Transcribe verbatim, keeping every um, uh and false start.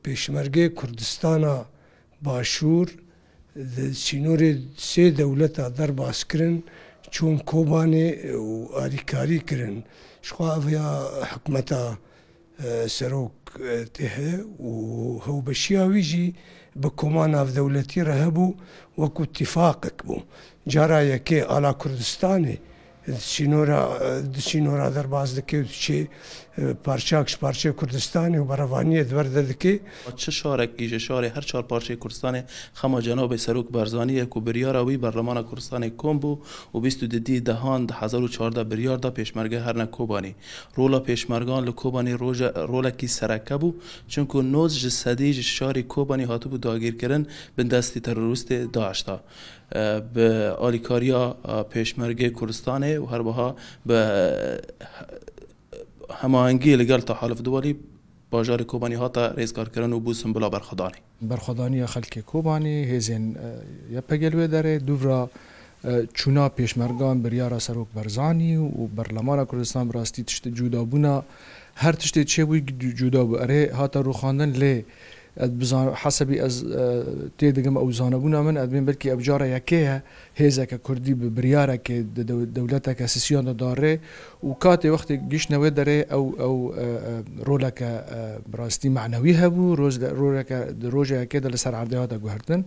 Pêşmergê Kurdistana Başûr di sînorê sê dewleta derbas kirin, çûn Kobanê û alîkarî kirin. Ji xwe ev ya hikûmeta, e, serok, e, tê heye û hewbeşiya wî jî bi koma navdewletî re hebû, wekû tîfaqek bû. Cara yekê ala Kurdistanê di sînora, di sînora derbas dike û diçê, e, parçak ji parçeyê Kurdistanê û berevaniyê di ber de dike. Çi şarekî ji şarê her çar parçeyê Kurdistanê xema Cenabê Serok Barzanî ye ku biryara wî Berlemana Kurdistanê kom bû û bîst û didî dehan du hezar û çardeh biryar da pêşmerge herine Kobanî. Rola pêşmergan li Kobanî roje-, rolekî sereke bû, çunku nod ji sedî ji şarê Kobanî hatibû dagîrkirin bin destî terorîstê DAIŞ da. E, bi alîkariya, e, Pêşmergê Kurdistanê û herwiha bi, e, hemahengiyê li gel Tahaluf Duwalî bajarê Kobanî hate rêzgarkirin û bû simbula berxwedanê. Berxwedaniya xelkê Kobanî, hêzên, e, Y P G li wê derê, dûvra, e, çûna pêşmergan biryara Serok Barzanî û Berlemana Kurdistan bi rastî tiştê cûdabûna, her tiştê çêbûyî cû-, cûda bû. Erê hate rûxandin lê ez bi zan-, hesebî ez, e, tê digim ew zanebûna min, ez dibêm belkî ev cara yekê ye, hêzeke kurdî bi biryarekê di dew-, dewleteke sisiyan de darê û katê wextê gihiştine wê derê ew, ew, e, e, roleke, e, bi rastî manewî hebû, roz de, roleke di roja yekê de li ser erdê hate guhertin.